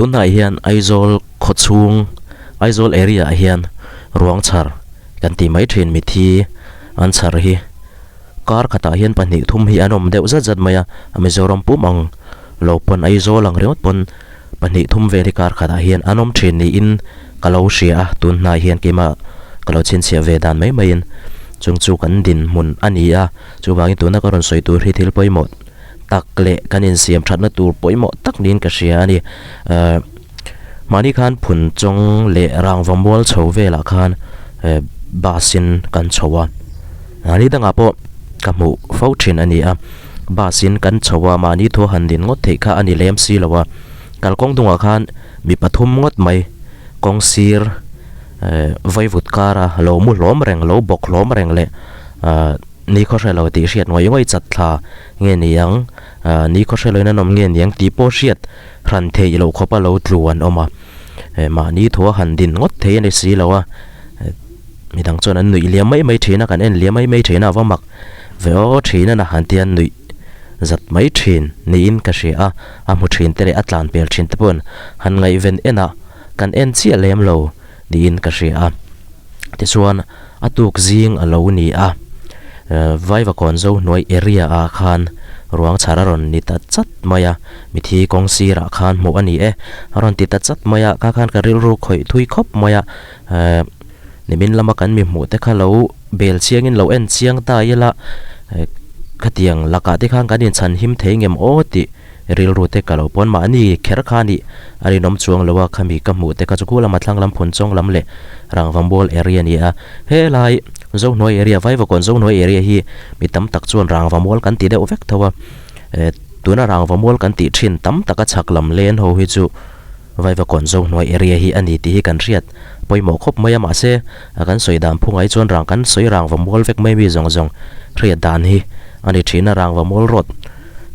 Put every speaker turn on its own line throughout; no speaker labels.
Tunah hian Aizawl khawchhung, Aizawl area ah hian ruang chhar kan tih mai thin mithi an chhar hi kar khatah hian pahnih thum hi an awm deuh zat zat mai a, Mizoram pum ang lo pawn Aizawl ang ringawt pawn pahnih thum vel hi kar khatah hian an awm thin niin ka lo hria a, tun hnai hian keimah ka lo chhinchhiah ve dan mai maiin chung chu kan dinhmun a ni a, chuvangin tuna ka rawn sawi tur hi thil pawimawh. tak leh kan insiam thatna tur pawimawh tak niin ka hria a ni. Ehh mahni khan phun chawng leh rangva mual chho velah khan ehh bus in kan chho a, mahni dangah pawh ka hmuh fo thin a ni a, bus in kan chho a mahni thu han din ngawt theih kha a ni lem si lo a, kalkawng dungah khan mi pathum ngawt mai kawng sir ehh vaivut kara lo mu hlawm reng lo bawk hlawm reng leh ahh. Ni khaw hre lo tih hriat ngawih ngawih chat thla nge ni ang, ni khaw hre loin an awm nge ni ang tih pawh hriat hran theih loh khawpa lo tlu an awm a, mahni thua han din ngawt thei a ni si lo a, midang chuan an nuih liam mai mai thin a, kan en liam mai mai thin a, a va mak ve aw thin a na han tia nuih zat mai thin niin ka hria a, a hmu thin te leh a tlan pel thin te pawhin han ngaihven en a, kan en chiah lem lo niin ka hria a, tichuan. A tuk zing a lo ni a, Vaivakawn zo hnuai area ah khan ruang chhar a rawn ni ta chat mai a, mithi kawng sirah khan hmuh a ni e, a rawn ti ta chat mai a, kha khan ka rilru khawih thui khawp mai a, nimin lama kan mi hmuh te kha lo bel chiangin lo en chiang ta ila, khatiang lakah te khan kan inchhan him thei ngem aw tih Rilru te ka lo pawn mahni kher kha nih a rinawm chuang lo a, khami ka hmuh te kha chu khu lama thlang lam phun chawng lam leh Rangvamual area a ni a. Helai Zohnuai area, Vaivakawn Zohnuai area hi mi tam tak chuan Rangvamual kan ti deuh vek tho a, tuna Rangvamual kan tih thin tam taka chhak lam len ho hi chu Vaivakawn Zohnuai area hi a ni tih hi kan hriat pawimawh khawp mai a, mahse kan sawi dan phungai chuan rang kan sawi Rangvamual vek mai mi zawng zawng hriat dan hi a ni thin a, Rangvamual road.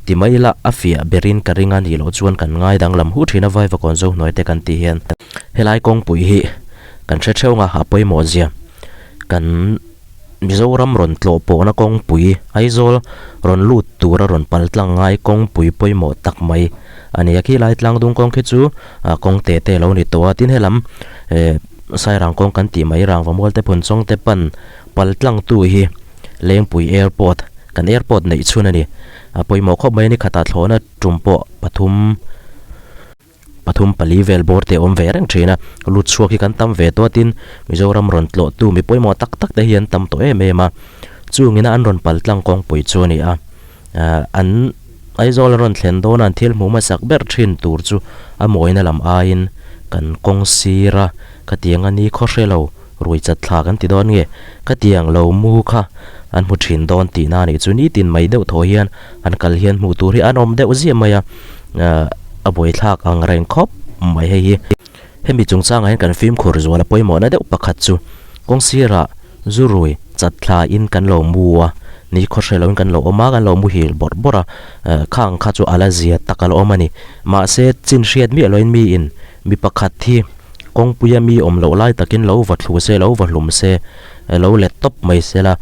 Ti mai ila a fiah berin ka ring a nih loh chuan kan ngai danglam huh thin a Vaivakawn zo hnuai te kan tih hian helai kawngpui hi kan hre theuh ang a, a pawimawh zia kan Mizoram rawn tlawh pawhna kawngpui Aizawl rawn lut tura rawn pal tlang ngai kawngpui pawimawh tak mai a ni a, khi lai tlangdung kawng khi chu kawng te te lo ni tawh a, tin helam eh Sairang kawng kan tih mai Rangvamual te Phunchawng te pan pal tlangtu hi Lengpui Airport, kan airport neih chhun a ni. A pawimawh khawp mai a ni, khatah thlawhna tum pawh pathum pathum pali vel bawr te a awm ve reng thin a. Lut chhuak hi kan tam ve tawh a, tin Mizoram rawn tlawhtu mi pawimawh tak tak te hi an tam tawh em em a. Chungina an rawn pal tlang kawngpui chu a ni a, an Aizawl an rawn thlen dawn a, an thil hmuh hmasak ber thin tur chu a mawina lam aiin kan kawng sir a, khatiang a ni khaw hre lo. Rui chat thla kan ti dawn nge? Ka tiang lo mu kha an hmu thin dawn tihna a nih chu. Nitin mai deuh thaw hian an kal hian hmuh tur hi an awm deuh ziah mai a, a buaithlak ang reng khawp mai hei hi. Hemi chungchangah hian kan fimkhur zual a pawimawhna deuh pakhat chu kawng sirah zu rui chat thla in kan lo mu a, ni khaw hre loin kan lo awm a, kan lo muhil bawrh bawrh a, khang kha chu a la zia tak a la awm a ni. Mahse chin hriat miah loin miin mi pakhat hi. Kawngpuia mi awm loh lai takin lo va thlu se, lo va hlum se, lo let tawp mai se la.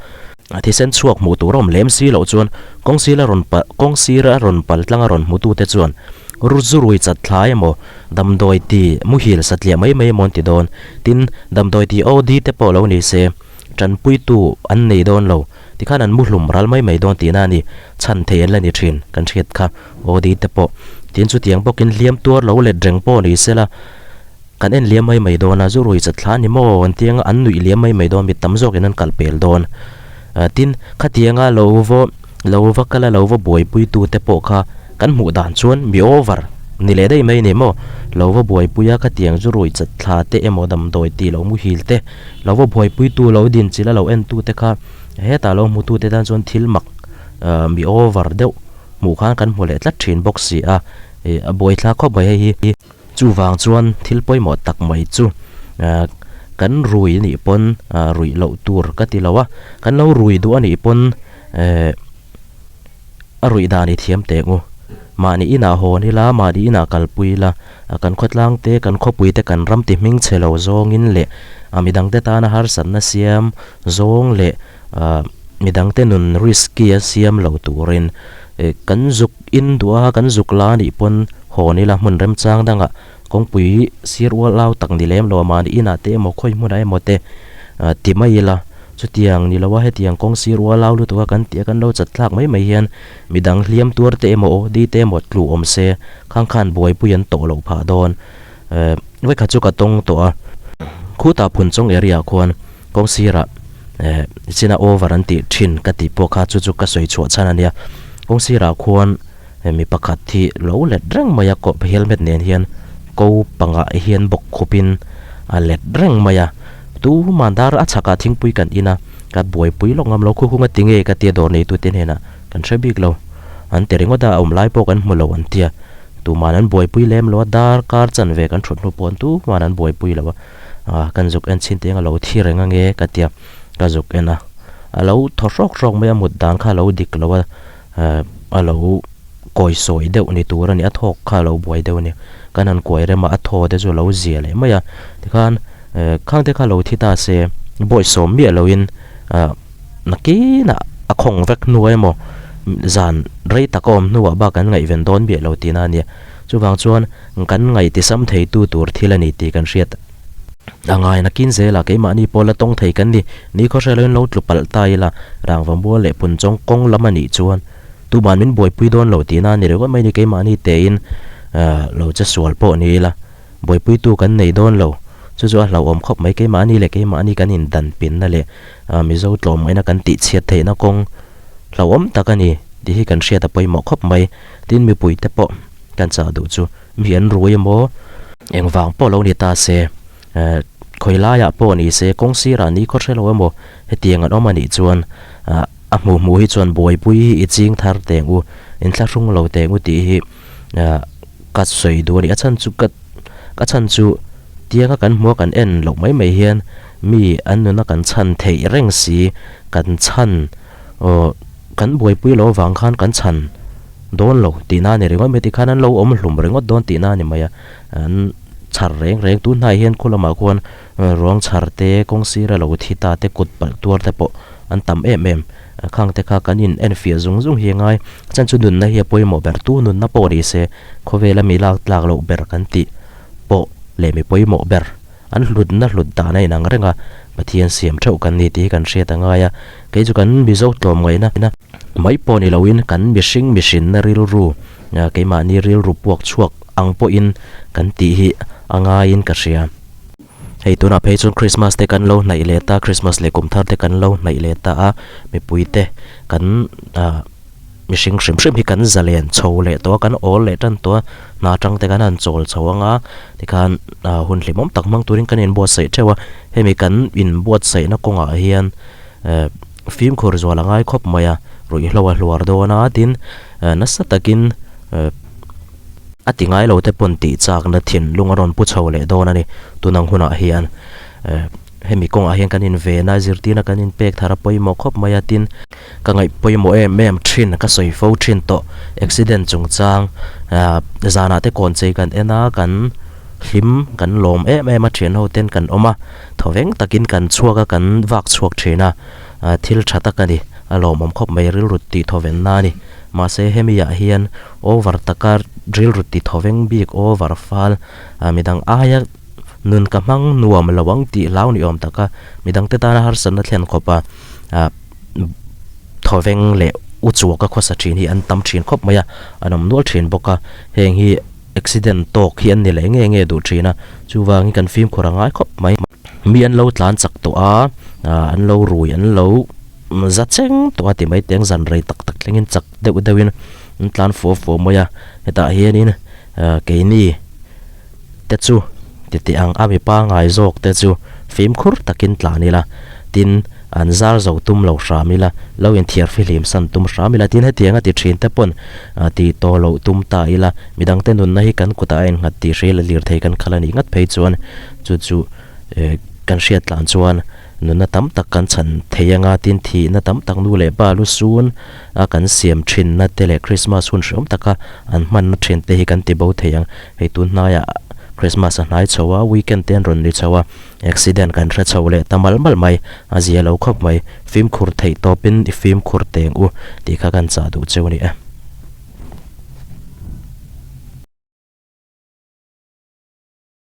A thisen chhuak hmuh tur a awm lem si loh chuan kawng sira rawn pal, kawng sira rawn pal tlanga rawn hmutute chuan Ruzurui chat thla emaw, damdawi ti muhil satliah mai mai emaw an ti dawn. Tin, damdawi ti OD te pawh lo ni se, tanpuitu an nei dawn lo. Tikhan an muhlum ral mai mai dawn tihna a ni. Chhan thei an la ni thin, kan hriat kha OD te pawh. Tin, chutiang bawkin hliam tuar lo let reng pawh ni se la, Kan en liam mai mai dawn a, zu rui chat thla a ni maw? An tianga an nuih liam mai mai dawn, mi tam zawkin an kal pel dawn. Tin, khatianga lo va lo va kal a, lo va buaipuitu te pawh kha kan hmuh dan chuan mi over ni leh daih mai a ni maw? Lo va buaipui a, khatiang zu rui chat thla te emaw damdawi tih lo muhil te, lo va buaipuitu lo dinchilh a lo entu te kha hetah lo hmutu te tan chuan thil mak mi over deuh hmuh khan kan hmu leh tlat thin bawk si a, a buaithlak khawp mai hei hi. Chuvang chuan thil pawimawh tak mai chu kan rui anih pawn ruih loh tur ka ti lo a, kan lo rui duh anih pawn a ruih dan i thiam teh ngu. Mahni inah hawn ila, mahni inah kalpui ila, kan khawtlang te, kan khawpui te, kan ram ti hming chhe lo zawngin leh midangte tana harsatna siam zawng leh midangte nun risky a siam lo turin kan zuk in duh a, kan zuk la anih pawn hawn ila hmun remchang dangah Kawngpui sir ual au tak ni lem lo a mahni inah te emaw khawi hmunah emaw te ti mai ila chutiang ni lo a hetiang kawng sir ual au lutuk a kan tih a kan lo chat thlak mai mai hian midang hliam tuar te emaw aw di te emaw tlu awm se khang khan buaipui an tawh loh phah dawn vawikhat chu ka tawng tawh a khutah phunchawng area ah khuan kawng sirah china over an tih thin ka tih pawh kha chu chu ka sawi chhuah chhan a nia kawng sirah khuan. Mi pakhat hi lo let reng mai a kawp helmet nen hian ko pangah hian bawk khupin a let reng mai a tuhman dar a chhakah thingpui kan in a ka buaipui lawk ngam lo khu khung a ti nge ka tia dawr neitu te hnenah kan hre bik lo an ti ringawt a a awm lai pawh kan hmu lo an tia tuhman an buaipui lem lo a dar kar chanve kan thut hnu pawh an tuhman an buaipui lo a ah kan zuk en chhin teng a lo thi reng ange ka tia ka zuk en a a lo thaw hrawk hrawk mai a mut dan kha a lo dik lo a. A lo kawi sawi deuh ni tur a ni a thawk kha a lo buai deuh a ni kan han kuai rem a a thaw te chu a lo zia leh mai a tikhan khang te kha lo thi ta se bawi sawm miah loin nakinah a khawng vek hnu emaw zan rei tak a awm hnuah bak an ngaihven dawn miah lo tihna a nia chuvang chuan kan ngaih tisam theitu tur thil a ni tih kan hriat. A ngai nakin zelah keimahni pawh la tawng thei kan ni. Ni khawhre loin lo tlu palh ta ila, rangva mual leh phunchawng kawng lam a nih chuan tuman min buaipui dawn lo tihna a ni ringawt mai ni. Keimahni tein lo che sual pawh ni ila, buaipuitu kan nei dawn lo. Chu chu a hlauhawm khawp mai. Keimahni leh keimahni kan indan pinna leh Mizo tlawmngaihna kan tihchhiat theihna kawng hlauhawm tak a ni tih hi kan hriat a pawimawh khawp mai. Tin, mipuite pawh kan chah duh chu. Mi an rui emaw engvang pawh lo ni ta se eh khawi laiah pawh ni se kawng sirah ni khaw hre lo emaw hetiang an awm a nih chuan ah a hmuh hmuh hi chuan buaipui hi i ching thar teng u inthlahrung lo teng u tih hi ah ka sawi duh a ni a chhan chu ka ka chhan chu tianga kan hmuh a kan en loh mai mai hian mi an nuna kan chhan theih reng si kan chhan aw kan buaipui loh avang khan kan chhan. Dawn lo tihna a ni ringawt mai tikhan an lo awm hlum ringawt dawn tihna a ni mai a, an chhar reng reng tun hnaiah hian khu lamah khuan ruang chhar te kawng sira lo thi ta te kut palh tuar te pawh an tam em em khang te kha kan in en fiah zung zung hi a ngai chan chu nunna hi a pawimawh ber tu nunna pawh ni se khawvela mi lak tlak loh ber kan tih pawh leh mi pawimawh ber an hlutna hlut dan a inang reng a Pathian siam theuh kan ni tih hi kan hriat a ngai a kei chu kan Mizo tlawmngaihna. Mai pawh ni loin kan mihring mihrinna rilru, keimahni rilru puak chhuak ang pawhin kan tih hi a ngaiin ka hria. Hei tunah phei chuan Christmas te kan lo hnaih leh ta, Christmas leh kum thar te kan lo hnaih leh ta a, mipuite kan mihring hrim hrim hi kan zalen chho leh tawh a, kan awl leh tan tawh a, hna atang te kan han chawl chho ang a, tikhan hun hlimawm tak hmang turin kan inbuatsaih theuh a, hemi kan inbuatsaihna kawngah hian Fimkhur zual a ngai khawp mai a, ruihhlo a hluar dawn a, tin nasa takin a ti ngai lo te pawn tih chakna thinlung a rawn pu chho leh dawn a ni. Tun ang hunah hian hemi kawngah hian kan inven a, zirtirna kan inpek thar a pawimawh khawp mai a, tin ka ngaih pawimawh em em thin, ka sawi fo thin tawh accident chungchang zanah te kawn chei kan en a, kan hlim kan lawm em em a thian ho ten kan awm a. Thawveng takin kan chhuak a, kan vak chhuak thin a, thil tha tak a ni, a lawmawm khawp mai rilru tih thawvenna a ni. Mahse hemi ah hian over taka rilru ti thawveng bik over fal midang aia nun ka hmang nuam lo ang tih hlau ni awm taka midangte tana harsatna thlen khawpa thawveng leh u chuaka khawsa thin hi an tam thin khawp mai a, an awm nual thin bawk a, heng hi. Accident tawk hi an ni leh nge nge duh thin a, chuvangin kan fimkhur a ngai khawp mai. Mi an lo tlan chak tawh a, an lo rui an lo za cheng tawh a ti mai teng zan rei tak tak thlengin chak deuh deuhin an tlan fua fua mai a, hetah hianin keini te chu titi ang a mipa ngai zawk te chu fimkhur takin tlan ila tin An zar zo tum lo hram ila, lo inthiar fihlim san tum hram ila, tin hetiang a ti thin te pawn ti tawh loh tum ta ila, midangte nunna hi kan kutah a innghat tih hria ila lirthei kan khalh a nih ngat phei chuan chu chu kan hriat tlan chuan nunna tam tak kan chhan thei anga tin thihna tam tak nu leh pa lu sun a kan siam thinna te leh Christmas hun hreawm taka an hmanna thin te hi kan ti bo thei ang. Hei tun hnaiah Christmas a hnai chho a, weekend te an rawn ni chho a. Accident kan hre chho leh ta mal mal mai, a zia lo khawp mai, fimkhur theih tawpin i fimkhur teng u tih kha kan chah duh cheu a ni e.